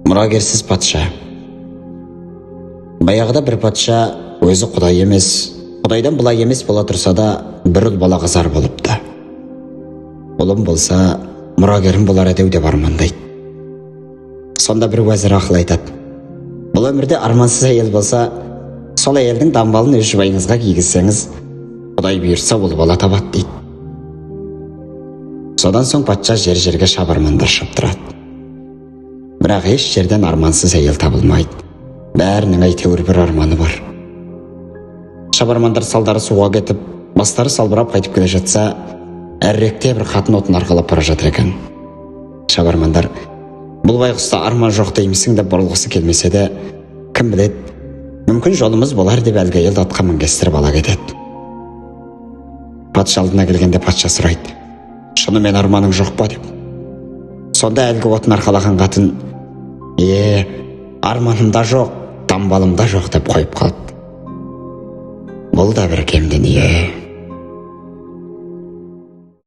Мұрагерсіз патша. Баяғыда бір патша өзі құдай емес, құдайдан былай емес бола тұрса да, бір ұл балаға зар болыпты. Ұлым болса, мұрагерім болар еді деп армандайды. Сонда бір уәзір ақыл айтады: бұл өмірде армансыз әйел болса, сол әйелдің дамбалын өз жұбайыңызға кигізсеңіз, құдай бұйыртса, ұл бала табады дейді. Содан соң патша жер-жерге шабармандар шаптырады. Бірақ еш жерден армансыз әйел табылмайды. Бәрінің әйтеуір бір арманы бар. Шабармандар салдары суға кетіп, бастары салбырап қайтып келе жатса, әріректе бір қатын отын арқалап бара жатыр екен. Шабармандар бұл байғұста арман жоқ деймісің деп бұрылғысы келмесе де, кім біледі, мүмкін жолымыз болар деп әлгі әйелді атқа мінгестіріп ала кетеді. Патша алдына келгенде патша сұрайды: шынымен арманың жоқ па деп. Сонда әлгі отын арқалаған қатын: е, арманым да жоқ, дамбалым да жоқ деп қойып қалды. Бұл да бір кем дүние.